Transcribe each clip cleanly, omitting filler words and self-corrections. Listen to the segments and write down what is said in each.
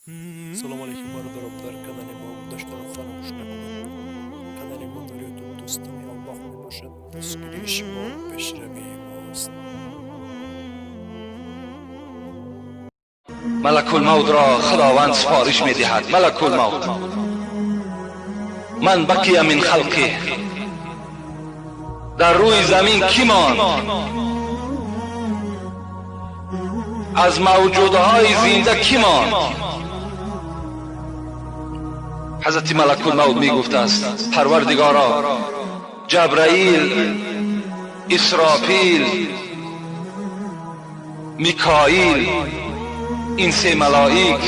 Салом алейкум, бародарон, дар канали мо доштан фаромӯш накунед. Канали мо дар Ютуб дӯстони Аллоҳ мебошад. Дастгирии шумо пешравии мост. Малакул мавт ро Худованд супориш медиҳад. Малакул мавт, ман бақия мин халқи, дар рӯи замин кӣ монд? Аз мавҷудҳои зинда кӣ монд? Ҳазрати Малакул мавт мегуфтааст: Парвардигоро, Ҷабраил, Исрофил, Микоил, ин се малоик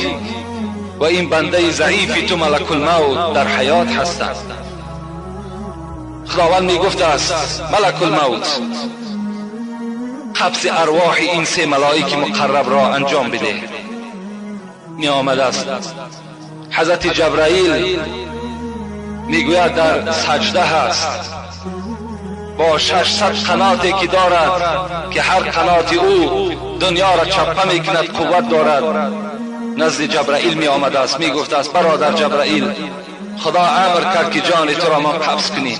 ва ин бандаи заифи ту Малакул мавт дар ҳаёт ҳастанд. Худованд мегуфтааст: Малакул мавт, қабзи арвоҳи ин се малоики муқаррабро анҷом бидеҳ. Меомадааст ҳазрати Ҷабраил, мегӯяд, дар саҷда ҳаст бо 600 қаноте ки дорад, ки ҳар қаноти ӯ дунёро чаппа мекунад, қувват дорад. Назди Ҷабраил меомадааст, мегуфтааст: бародар Ҷабраил, Худо амр кард, ки ҷони туро мо қабз кунем.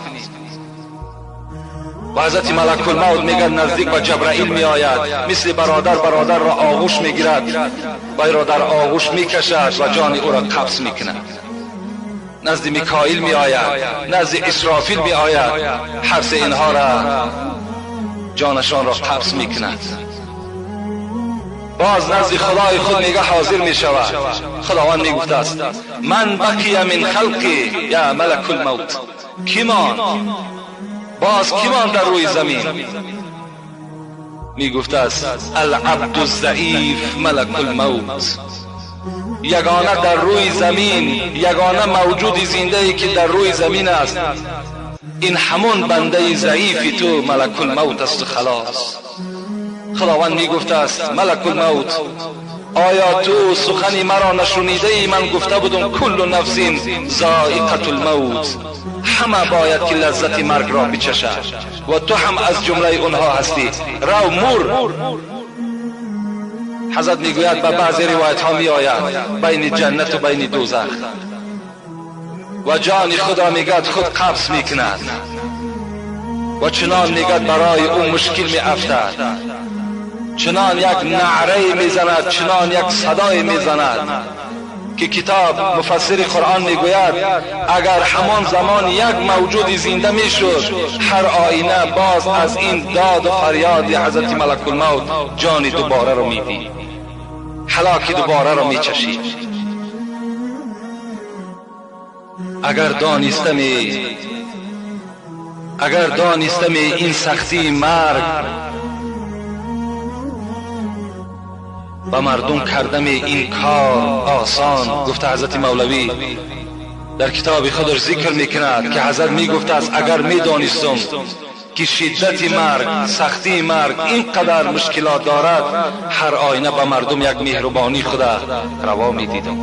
Ва ҳазрати Малакул мавт, мегӯяд, наздик ба Ҷабраил меояд, мисли бародар бародарро оғӯш мегирад, вайро дар оғӯш мекашад ва ҷони ӯро қабз мекунад. Назди Микоил меояд, назди Исрофил меояд, ҳар се инҳоро ҷонашонро қабз мекунад. Боз назди Худои худ, мега, ҳозир мешавад. Худованд мегуфтааст: ман бақия мин халқи я малакул мавт, кӣ монд? Боз кӣ монд дар рӯи замин? Мегуфтааст: алабду заиф малакул мавт. Ягона дар рӯи замин, ягона мавҷуди зиндае, ки дар рӯи замин аст, ин ҳамон бандаи заифи ту Малакул мавт асту халос. Худованд мегуфтааст: Малакул мавт, оё ту сухани маро нашунидаӣ? Ман гуфта будум: куллу нафсин зоиқатул мавт, ҳама бояд ки лаззати маргро бичашад ва ту ҳам аз ҷумлаи онҳо ҳастӣ. Рав, мур. Ҳазрат мегӯяд, ба баъзе ривоятҳо меояд, байни ҷаннату байни дӯзах, ва ҷони худро, мегӯяд, худ қабз мекунад ва чунон, мегӯяд, барои ӯ мушкил меафтад, чунон як наърае мезанад, чунон як садое мезанад, ки китоб муфассири Қуръон мегӯяд, агар ҳамон замон як мавҷуди зинда мешуд, ҳар оина боз аз ин доду фарёди ҳазрати Малакулмавт ҷони дубораро медид, ҳалоки дубораро мечашид. Агар донистами ин сахтии марг ба мардум кардами ин кор осон, гуфта ҳазрати Мавлавӣ дар китоби худаш зикр мекунад, ки ҳазрат мегуфтааст: агар медонистум, ки шиддати марг, сахтии марг ин қадар мушкилот дорад, ҳар оина ба мардум як меҳрубонӣ худа раво медидам.